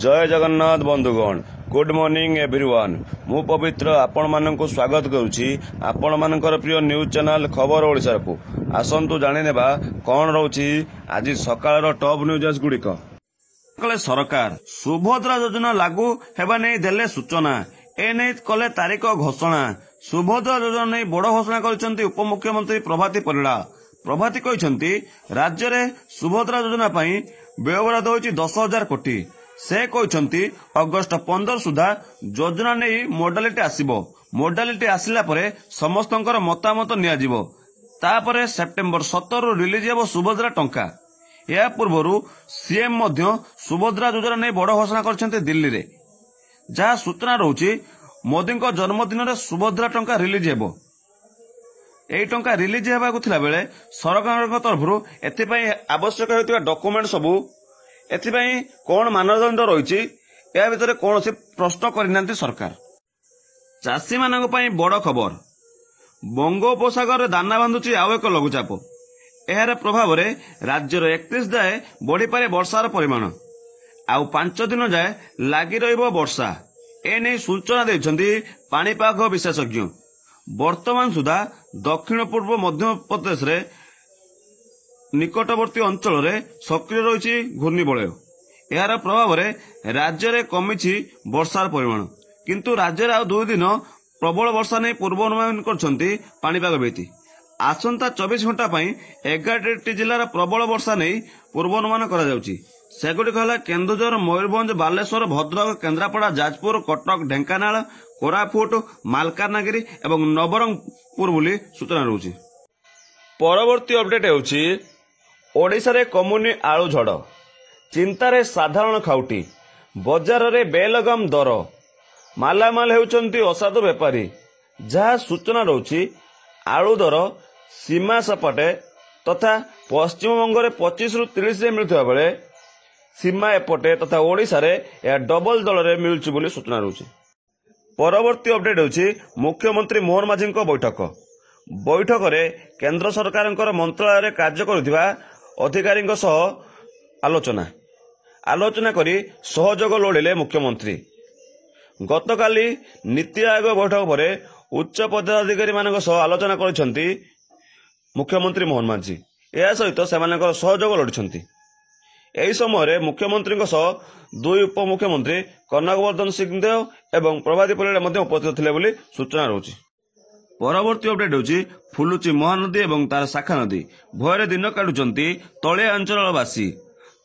ଜୟ ଜଗନ୍ନାଥ ବନ୍ଧୁଗଣ, good morning everyone. ମୁଁ ପବିତ୍ର ଆପଣମାନଙ୍କୁ ସ୍ୱାଗତ କରୁଛି ଆପଣମାନଙ୍କର ପ୍ରିୟ ନ୍ୟୁଜ୍ ଚ୍ୟାନେଲ୍ ଖବର ଓଡ଼ିଶାକୁ। ଆସନ୍ତୁ ଜାଣିନେବା କ'ଣ ରହୁଛି ଆଜି ସକାଳର ଟପ୍ ନ୍ୟୁଜ୍ ଗୁଡ଼ିକ। କଲେ ସରକାର ସୁଭଦ୍ରା ଯୋଜନା ଲାଗୁ ହେବା ନେଇ ଦେଲେ ସୂଚନା, ଏନେଇ କଲେ ତାରିଖ ଘୋଷଣା। ସୁଭଦ୍ରା ଯୋଜନା ନେଇ ବଡ଼ ଘୋଷଣା କରିଛନ୍ତି ଉପମୁଖ୍ୟମନ୍ତ୍ରୀ ପ୍ରଭାତୀ ପରିଡ଼ା। ପ୍ରଭାତୀ କହିଛନ୍ତି, ରାଜ୍ୟରେ ସୁଭଦ୍ରା ଯୋଜନା ପାଇଁ ବ୍ୟୟବରାଦ ହୋଇଛି 10,000 କୋଟି। ସେ କହିଛନ୍ତି, ଅଗଷ୍ଟ 15 ସୁଦ୍ଧା ଯୋଜନା ନେଇ ମୋଡାଲିଟି ଆସିବ। ମୋଡାଲିଟି ଆସିଲା ପରେ ସମସ୍ତଙ୍କର ମତାମତ ନିଆଯିବ। ତାପରେ ସେପ୍ଟେମ୍ବର 17ରୁ ରିଲିଜ ହେବ ସୁଭଦ୍ରା ଟଙ୍କା। ଏହା ପୂର୍ବରୁ ସିଏମ୍ ମଧ୍ୟ ସୁଭଦ୍ରା ଯୋଜନା ନେଇ ବଡ଼ ଘୋଷଣା କରିଛନ୍ତି ଦିଲ୍ଲୀରେ। ଯାହା ସୂଚନା ରହୁଛି, ମୋଦିଙ୍କ ଜନ୍ମଦିନରେ ସୁଭଦ୍ରା ଟଙ୍କା ରିଲିଜ ହେବ। ଏହି ଟଙ୍କା ରିଲିଜ ହେବାକୁ ଥିଲାବେଳେ ସରକାରଙ୍କ ତରଫରୁ ଏଥିପାଇଁ ଆବଶ୍ୟକ ହେଉଥିବା ଡକୁମେଣ୍ଟ ସବୁ, ଏଥିପାଇଁ କ'ଣ ମାନଦଣ୍ଡ ରହିଛି, ଏହା ଭିତରେ କୌଣସି ପ୍ରଶ୍ନ କରିନାହାନ୍ତି ସରକାର। ଚାଷୀମାନଙ୍କ ପାଇଁ ବଡ଼ ଖବର, ବଙ୍ଗୋପସାଗରରେ ଦାନା ବାନ୍ଧୁଛି ଆଉ ଏକ ଲଘୁଚାପ। ଏହାର ପ୍ରଭାବରେ ରାଜ୍ୟର 31 ଯାଏ ବଢ଼ିପାରେ ବର୍ଷାର ପରିମାଣ। ଆଉ 5 ଦିନ ଯାଏ ଲାଗି ରହିବ ବର୍ଷା। ଏନେଇ ସୂଚନା ଦେଇଛନ୍ତି ପାଣିପାଗ ବିଶେଷଜ୍ଞ। ବର୍ତ୍ତମାନ ସୁଦ୍ଧା ଦକ୍ଷିଣ ପୂର୍ବ ମଧ୍ୟପ୍ରଦେଶରେ ନିକଟବର୍ତ୍ତୀ ଅଞ୍ଚଳରେ ସକ୍ରିୟ ରହିଛି ଘୂର୍ଣ୍ଣିବଳୟ। ଏହାର ପ୍ରଭାବରେ ରାଜ୍ୟରେ କମିଛି ବର୍ଷାର ପରିମାଣ। କିନ୍ତୁ ରାଜ୍ୟରେ ଆଉ 2 ଦିନ ପ୍ରବଳ ବର୍ଷା ନେଇ ପୂର୍ବାନୁମାନ କରିଛନ୍ତି ପାଣିପାଗବିତ୍। ଆସନ୍ତା 24 ଘଣ୍ଟା ପାଇଁ 11ଟି ଜିଲ୍ଲାର ପ୍ରବଳ ବର୍ଷା ନେଇ ପୂର୍ବାନୁମାନ କରାଯାଉଛି। ସେଗୁଡ଼ିକ ହେଲା କେନ୍ଦୁଝର, ମୟୂରଭଞ୍ଜ, ବାଲେଶ୍ୱର, ଭଦ୍ରକ, କେନ୍ଦ୍ରାପଡ଼ା, ଯାଜପୁର, କଟକ, ଢେଙ୍କାନାଳ, କୋରାପୁଟ, ମାଲକାନଗିରି ଏବଂ ନବରଙ୍ଗପୁର ବୋଲି ସୂଚନା ରହୁଛି। ପରବର୍ତ୍ତୀ ଅପଡେଟ୍ ହେଉଛି, ଓଡ଼ିଶାରେ କମୁନି ଆଳୁ ଝଡ଼, ଚିନ୍ତାରେ ସାଧାରଣ ଖାଉଟି। ବଜାରରେ ବେଲଗାମ ଦର, ମାଲାମାଲ ହେଉଛନ୍ତି ଅସାଧୁ ବେପାରୀ। ଯାହା ସୂଚନା ରହୁଛି, ଆଳୁ ଦର ସୀମା ସେପଟେ ତଥା ପଶ୍ଚିମବଙ୍ଗରେ 25ରୁ 30ରେ ମିଳୁଥିବା ବେଳେ ସୀମା ଏପଟେ ତଥା ଓଡ଼ିଶାରେ ଏହା ଡବଲ ଦରରେ ମିଳୁଛି ବୋଲି ସୂଚନା ରହୁଛି। ପରବର୍ତ୍ତୀ ଅପଡେଟ୍ ହେଉଛି, ମୁଖ୍ୟମନ୍ତ୍ରୀ ମୋହନ ମାଝୀଙ୍କ ବୈଠକ। ବୈଠକରେ କେନ୍ଦ୍ର ସରକାରଙ୍କର ମନ୍ତ୍ରାଳୟରେ କାର୍ଯ୍ୟ କରୁଥିବା ଅଧିକାରୀଙ୍କ ସହ ଆଲୋଚନା କରି ସହଯୋଗ ଲୋଡ଼ିଲେ ମୁଖ୍ୟମନ୍ତ୍ରୀ। ଗତକାଲି ନୀତି ଆୟୋଗ ବୈଠକ ପରେ ଉଚ୍ଚ ପଦାଧିକାରୀମାନଙ୍କ ସହ ଆଲୋଚନା କରିଛନ୍ତି ମୁଖ୍ୟମନ୍ତ୍ରୀ ମୋହନ ମାଝୀ। ଏହା ସହିତ ସେମାନଙ୍କର ସହଯୋଗ ଲୋଡ଼ିଛନ୍ତି। ଏହି ସମୟରେ ମୁଖ୍ୟମନ୍ତ୍ରୀଙ୍କ ସହ ଦୁଇ ଉପମୁଖ୍ୟମନ୍ତ୍ରୀ କନକବର୍ଦ୍ଧନ ସିଂଦେଓ ଏବଂ ପ୍ରଭାତୀ ପରିଡ଼ା ମଧ୍ୟ ଉପସ୍ଥିତ ଥିଲେ ବୋଲି ସୂଚନା ରହୁଛି। ପରବର୍ତ୍ତୀ ଅପଡେଟ୍ ହେଉଛି, ଫୁଲୁଛି ମହାନଦୀ ଏବଂ ତାର ଶାଖା ନଦୀ, ଭୟରେ ଦିନ କାଟୁଛନ୍ତି ତଳିଆ ଅଞ୍ଚଳବାସୀ।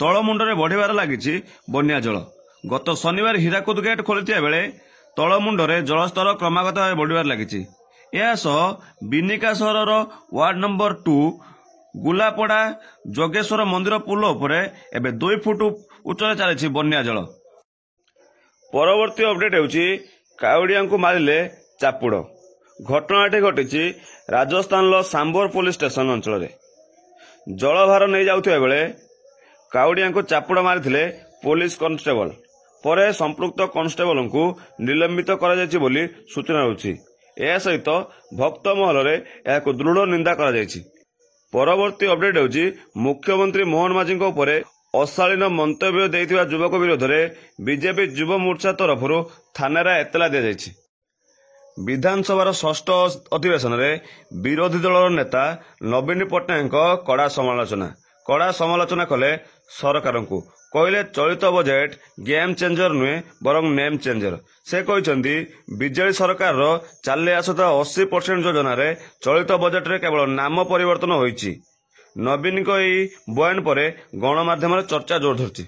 ତଳମୁଣ୍ଡରେ ବଢ଼ିବାରେ ଲାଗିଛି ବନ୍ୟା ଜଳ। ଗତ ଶନିବାର ହୀରାକୁଦ ଗେଟ୍ ଖୋଲିଥିବା ବେଳେ ତଳମୁଣ୍ଡରେ ଜଳସ୍ତର କ୍ରମାଗତ ଭାବେ ବଢ଼ିବାରେ ଲାଗିଛି। ଏହା ସହ ବିନିକା ସହରର ୱାର୍ଡ ନମ୍ବର 2 ଗୁଲାପଡ଼ା ଯୋଗେଶ୍ୱର ମନ୍ଦିର ପୋଲ ଉପରେ ଏବେ 2 ଫୁଟ ଉଚ୍ଚରେ ଚାଲିଛି ବନ୍ୟା ଜଳ। ପରବର୍ତ୍ତୀ ଅପଡେଟ୍ ହେଉଛି, କାଉଡ଼ିଆଙ୍କୁ ମାରିଲେ ଚାପୁଡ଼। ଘଟଣାଟି ଘଟିଛି ରାଜସ୍ଥାନର ସାମ୍ବର ପୋଲିସ ଷ୍ଟେସନ ଅଞ୍ଚଳରେ। ଜଳଭାର ନେଇ ଯାଉଥିବା ବେଳେ କାଉଡ଼ିଆଙ୍କୁ ଚାପୁଡ଼ ମାରିଥିଲେ ପୋଲିସ କନଷ୍ଟେବଳ। ପରେ ସମ୍ପୃକ୍ତ କନଷ୍ଟେବଳଙ୍କୁ ନିଲମ୍ବିତ କରାଯାଇଛି ବୋଲି ସୂଚନା ରହୁଛି। ଏହା ସହିତ ଭକ୍ତ ମହଲରେ ଏହାକୁ ଦୃଢ଼ ନିନ୍ଦା କରାଯାଇଛି। ପରବର୍ତ୍ତୀ ଅପଡେଟ୍ ହେଉଛି, ମୁଖ୍ୟମନ୍ତ୍ରୀ ମୋହନ ମାଝୀଙ୍କ ଉପରେ ଅଶାଳୀନ ମନ୍ତବ୍ୟ ଦେଇଥିବା ଯୁବକ ବିରୋଧରେ ବିଜେପି ଯୁବ ମୋର୍ଚ୍ଚା ତରଫରୁ ଥାନାରେ ଏତଲା ଦିଆଯାଇଛି। ବିଧାନସଭାର ଷଷ୍ଠ ଅଧିବେଶନରେ ବିରୋଧୀ ଦଳର ନେତା ନବୀନ ପଟ୍ଟନାୟକଙ୍କ କଡ଼ା ସମାଲୋଚନା। କଡ଼ା ସମାଲୋଚନା କଲେ ସରକାରଙ୍କୁ। କହିଲେ, ଚଳିତ ବଜେଟ୍ ଗେମ୍ ଚେଞ୍ଜର ନୁହେଁ ବରଂ ନେମ୍ ଚେଞ୍ଜର। ସେ କହିଛନ୍ତି, ବିଜେଡି ସରକାରର ଚାଲି ଆସୁଥିବା 80% ଯୋଜନାରେ ଚଳିତ ବଜେଟ୍ରେ କେବଳ ନାମ ପରିବର୍ତ୍ତନ ହୋଇଛି। ନବୀନଙ୍କ ଏହି ବୟାନ ପରେ ଗଣମାଧ୍ୟମରେ ଚର୍ଚ୍ଚା ଜୋର ଧରିଛି।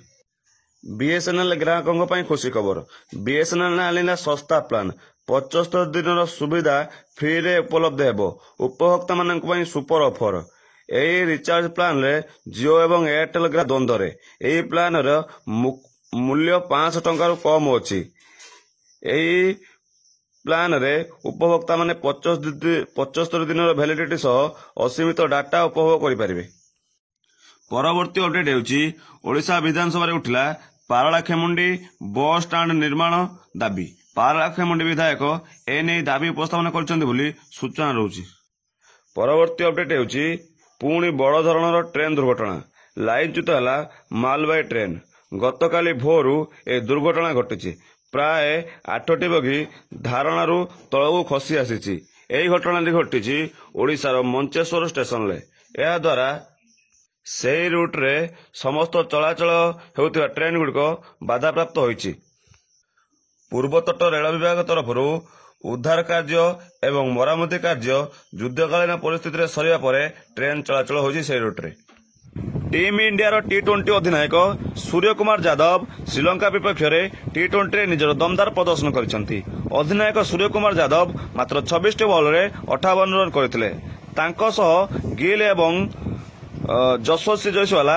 ବିଏସ୍ଏନ୍ଏଲ୍ ଗ୍ରାହକଙ୍କ ପାଇଁ ଖୁସି ଖବର। ବିଏସ୍ଏନ୍ଏଲ୍ ଆଣିଲା ଶସ୍ତା ପ୍ଲାନ୍। 75 ଦିନର ସୁବିଧା ଫ୍ରିରେ ଉପଲବ୍ଧ ହେବ। ଉପଭୋକ୍ତାମାନଙ୍କ ପାଇଁ ସୁପର ଅଫର। ଏହି ରିଚାର୍ଜ ପ୍ଲାନରେ ଜିଓ ଏବଂ ଏୟାରଟେଲ ଗ୍ରାହକ ଦ୍ୱନ୍ଦ୍ୱରେ। ଏହି ପ୍ଲାନର ମୂଲ୍ୟ 500 ଟଙ୍କାରୁ କମ୍ ଅଛି। ଏହି ପ୍ଲାନରେ ଉପଭୋକ୍ତାମାନେ 75 ଦିନର ଭ୍ୟାଲିଡିଟି ସହ ଅସୀମିତ ଡାଟା ଉପଭୋଗ କରିପାରିବେ। ପରବର୍ତ୍ତୀ ଅପଡେଟ୍ ହେଉଛି, ଓଡ଼ିଶା ବିଧାନସଭାରେ ଉଠିଲା ପାରଳାଖେମୁଣ୍ଡି ବସ୍ ଷ୍ଟାଣ୍ଡ ନିର୍ମାଣ ଦାବି। ପାରଳାଖେମୁଣ୍ଡି ବିଧାୟକ ଏନେଇ ଦାବି ଉପସ୍ଥାପନ କରିଛନ୍ତି ବୋଲି ସୂଚନା ରହୁଛି। ପରବର୍ତ୍ତୀ ଅପଡେଟ୍ ହେଉଛି, ପୁଣି ବଡ଼ ଧରଣର ଟ୍ରେନ୍ ଦୁର୍ଘଟଣା। ଲାଇନଚ୍ୟୁତ ହେଲା ମାଲବାହୀ ଟ୍ରେନ୍। ଗତକାଲି ଭୋରୁ ଏହି ଦୁର୍ଘଟଣା ଘଟିଛି। ପ୍ରାୟ 8ଟି ବଗି ଧାରଣାରୁ ତଳକୁ ଖସି ଆସିଛି। ଏହି ଘଟଣାଟି ଘଟିଛି ଓଡ଼ିଶାର ମଞ୍ଚେଶ୍ୱର ଷ୍ଟେସନରେ। ଏହାଦ୍ୱାରା ସେହି ରୁଟ୍ରେ ସମସ୍ତ ଚଳାଚଳ ହେଉଥିବା ଟ୍ରେନ୍ଗୁଡ଼ିକ ବାଧାପ୍ରାପ୍ତ ହୋଇଛି। ପୂର୍ବତଟ ରେଳ ବିଭାଗ ତରଫରୁ ଉଦ୍ଧାର କାର୍ଯ୍ୟ ଏବଂ ମରାମତି କାର୍ଯ୍ୟ ଯୁଦ୍ଧକାଳୀନ ପରିସ୍ଥିତିରେ ସରିବା ପରେ ଟ୍ରେନ୍ ଚଳାଚଳ ହୋଇଛି ସେହି ରୁଟ୍ରେ। ଟିମ୍ ଇଣ୍ଡିଆର ଟି-20 ଅଧିନାୟକ ସୂର୍ଯ୍ୟକୁମାର ଯାଦବ ଶ୍ରୀଲଙ୍କା ବିପକ୍ଷରେ ଟି-20ରେ ନିଜର ଦମଦାର ପ୍ରଦର୍ଶନ କରିଛନ୍ତି। ଅଧିନାୟକ ସୂର୍ଯ୍ୟକୁମାର ଯାଦବ ମାତ୍ର 26ଟି ବଲରେ 58 ରନ୍ କରିଥିଲେ। ତାଙ୍କ ସହ ଗିଲ୍ ଏବଂ ଯଶସ୍ୱୀ ଜୟସୱାଲ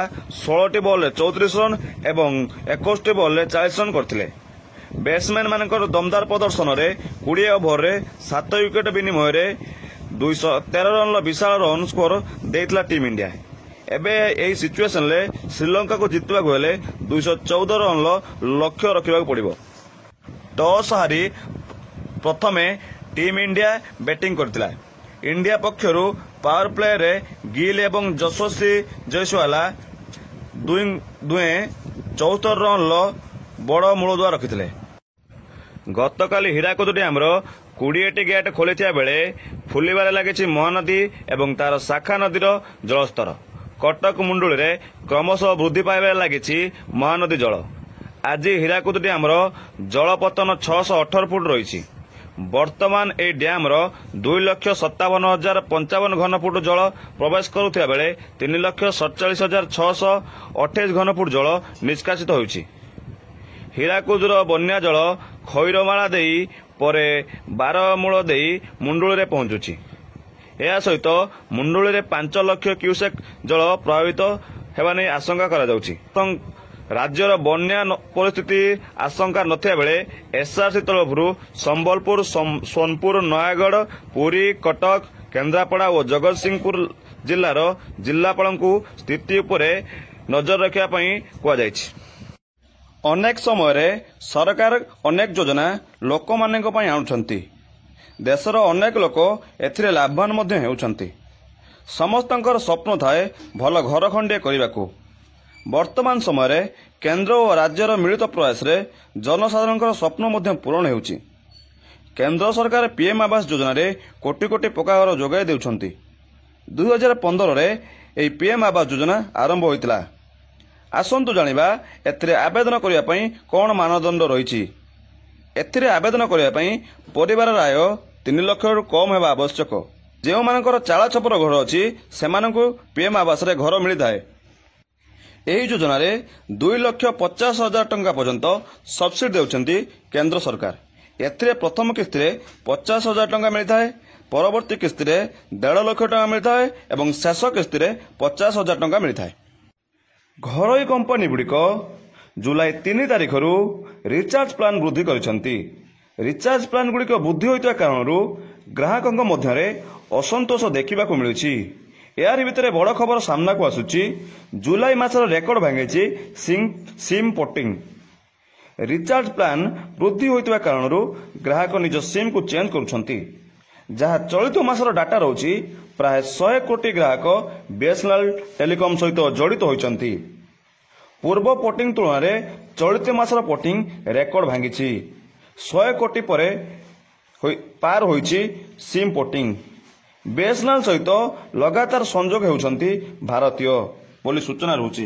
16ଟି ବଲରେ 34 ରନ୍ ଏବଂ 21ଟି ବଲରେ 40 ରନ୍ କରିଥିଲେ। ବ୍ୟାଟ୍ସମ୍ୟାନମାନଙ୍କର ଦମଦାର ପ୍ରଦର୍ଶନରେ 20 ଓଭରରେ 7 ୱିକେଟ୍ ବିନିମୟରେ 213 ରନ୍ର ବିଶାଳ ରନ୍ ସ୍କୋର ଦେଇଥିଲା ଟିମ୍ ଇଣ୍ଡିଆ। ଏବେ ଏହି ସିଚୁଏସନରେ ଶ୍ରୀଲଙ୍କାକୁ ଜିତିବାକୁ ହେଲେ 214 ରନ୍ର ଲକ୍ଷ୍ୟ ରଖିବାକୁ ପଡ଼ିବ। ଟସ୍ ହାରି ପ୍ରଥମେ ଟିମ୍ ଇଣ୍ଡିଆ ବ୍ୟାଟିଂ କରିଥିଲା। ଇଣ୍ଡିଆ ପକ୍ଷରୁ ପାୱାର ପ୍ଲେରେ ଗିଲ୍ ଏବଂ ଯଶସ୍ୱୀ ଜୟସୱାଲ ଦୁହେଁ 74 ରନ୍ର ବଡ଼ ମୂଳଦୁଆ ରଖିଥିଲେ। ଗତକାଲି ହୀରାକୁଦ ଡ୍ୟାମ୍ର 20ଟି ଗେଟ୍ ଖୋଲିଥିବା ବେଳେ ଫୁଲିବାରେ ଲାଗିଛି ମହାନଦୀ ଏବଂ ତାର ଶାଖା ନଦୀର ଜଳସ୍ତର। କଟକ ମୁଣ୍ଡୁଳିରେ କ୍ରମଶଃ ବୃଦ୍ଧି ପାଇବାରେ ଲାଗିଛି ମହାନଦୀ ଜଳ। ଆଜି ହୀରାକୁଦ ଡ୍ୟାମ୍ର ଜଳପତନ 618 ଫୁଟ ରହିଛି। ବର୍ତ୍ତମାନ ଏହି ଡ୍ୟାମ୍ର 2,57,055 ଘନଫୁଟ ଜଳ ପ୍ରବେଶ କରୁଥିବା ବେଳେ 3,47,628 ଘନଫୁଟ ଜଳ ନିଷ୍କାସିତ ହେଉଛି। ହୀରାକୁଦର ବନ୍ୟା ଜଳ ଖଇରମାଳା ଦେଇ ପରେ ବାରମୂଳ ଦେଇ ମୁଣ୍ଡୁଳିରେ ପହଞ୍ଚୁଛି। ଏହା ସହିତ ମୁଣ୍ଡୁଳିରେ 5 ଲକ୍ଷ କ୍ୟୁସେକ୍ ଜଳ ପ୍ରଭାବିତ ହେବା ନେଇ ଆଶଙ୍କା କରାଯାଉଛି। ରାଜ୍ୟର ବନ୍ୟା ପରିସ୍ଥିତି ଆଶଙ୍କା ନଥିବା ବେଳେ ଏସ୍ଆରସି ତରଫରୁ ସମ୍ବଲପୁର, ସୋନପୁର, ନୟାଗଡ଼, ପୁରୀ, କଟକ, କେନ୍ଦ୍ରାପଡ଼ା ଓ ଜଗତସିଂହପୁର ଜିଲ୍ଲାର ଜିଲ୍ଲାପାଳଙ୍କୁ ସ୍ଥିତି ଉପରେ ନଜର ରଖିବା ପାଇଁ କୁହାଯାଇଛି। ଅନେକ ସମୟରେ ସରକାର ଅନେକ ଯୋଜନା ଲୋକମାନଙ୍କ ପାଇଁ ଆଣୁଛନ୍ତି। ଦେଶର ଅନେକ ଲୋକ ଏଥିରେ ଲାଭବାନ ମଧ୍ୟ ହେଉଛନ୍ତି। ସମସ୍ତଙ୍କର ସ୍ୱପ୍ନ ଥାଏ ଭଲ ଘର ଖଣ୍ଡିଏ କରିବାକୁ। ବର୍ତ୍ତମାନ ସମୟରେ କେନ୍ଦ୍ର ଓ ରାଜ୍ୟର ମିଳିତ ପ୍ରୟାସରେ ଜନସାଧାରଣଙ୍କର ସ୍ୱପ୍ନ ମଧ୍ୟ ପୂରଣ ହେଉଛି। କେନ୍ଦ୍ର ସରକାର ପିଏମ୍ ଆବାସ ଯୋଜନାରେ କୋଟି କୋଟି ପକ୍କା ଘର ଯୋଗାଇ ଦେଉଛନ୍ତି। 2015ରେ ଏହି ପିଏମ୍ ଆବାସ ଯୋଜନା ଆରମ୍ଭ ହୋଇଥିଲା। ଆସନ୍ତୁ ଜାଣିବା ଏଥିରେ ଆବେଦନ କରିବା ପାଇଁ କ'ଣ ମାନଦଣ୍ଡ ରହିଛି। ଏଥିରେ ଆବେଦନ କରିବା ପାଇଁ ପରିବାରର ଆୟ 3 ଲକ୍ଷରୁ କମ୍ ହେବା ଆବଶ୍ୟକ। ଯେଉଁମାନଙ୍କର ଚାଳ ଛପର ଘର ଅଛି, ସେମାନଙ୍କୁ ପିଏମ୍ ଆବାସରେ ଘର ମିଳିଥାଏ। ଏହି ଯୋଜନାରେ 2,50,000 ଟଙ୍କା ପର୍ଯ୍ୟନ୍ତ ସବସିଡି ଦେଉଛନ୍ତି କେନ୍ଦ୍ର ସରକାର। ଏଥିରେ ପ୍ରଥମ କିସ୍ତିରେ 50,000 ଟଙ୍କା ମିଳିଥାଏ, ପରବର୍ତ୍ତୀ କିସ୍ତିରେ 1.5 ଲକ୍ଷ ଟଙ୍କା ମିଳିଥାଏ ଏବଂ ଶେଷ କିସ୍ତିରେ 50,000 ଟଙ୍କା ମିଳିଥାଏ। ଘରୋଇ କମ୍ପାନୀଗୁଡ଼ିକ ଜୁଲାଇ 3 ତାରିଖରୁ ରିଚାର୍ଜ ପ୍ଲାନ୍ ବୃଦ୍ଧି କରିଛନ୍ତି। ରିଚାର୍ଜ ପ୍ଲାନ୍ଗୁଡ଼ିକ ବୃଦ୍ଧି ହୋଇଥିବା କାରଣରୁ ଗ୍ରାହକଙ୍କ ମଧ୍ୟରେ ଅସନ୍ତୋଷ ଦେଖିବାକୁ ମିଳୁଛି। ଏହାରି ଭିତରେ ବଡ଼ ଖବର ସାମ୍ନାକୁ ଆସୁଛି। ଜୁଲାଇ ମାସର ରେକର୍ଡ ଭାଙ୍ଗିଛି ସିମ୍ ପୋର୍ଟିଂ। ରିଚାର୍ଜ ପ୍ଲାନ୍ ବୃଦ୍ଧି ହୋଇଥିବା କାରଣରୁ ଗ୍ରାହକ ନିଜ ସିମ୍କୁ ଚେଞ୍ଜ କରୁଛନ୍ତି। ଯାହା ଚଳିତ ମାସର ଡାଟା ରହୁଛି, ପ୍ରାୟ 100 କୋଟି ଗ୍ରାହକ ବିଏସ୍ଏନ୍ଏଲ୍ ଟେଲିକମ୍ ସହିତ ଜଡ଼ିତ ହୋଇଛନ୍ତି। ପୂର୍ବ ପୋର୍ଟିଂ ତୁଳନାରେ ଚଳିତ ମାସର ପୋର୍ଟିଂ ରେକର୍ଡ ଭାଙ୍ଗିଛି। 100 କୋଟି ପରେ ପାର ହୋଇଛି ସିମ୍ ପୋର୍ଟିଂ। ବିଏସ୍ଏନ୍ଏଲ୍ ସହିତ ଲଗାତାର ସଂଯୋଗ ହେଉଛନ୍ତି ଭାରତୀୟ ବୋଲି ସୂଚନା ରହୁଛି।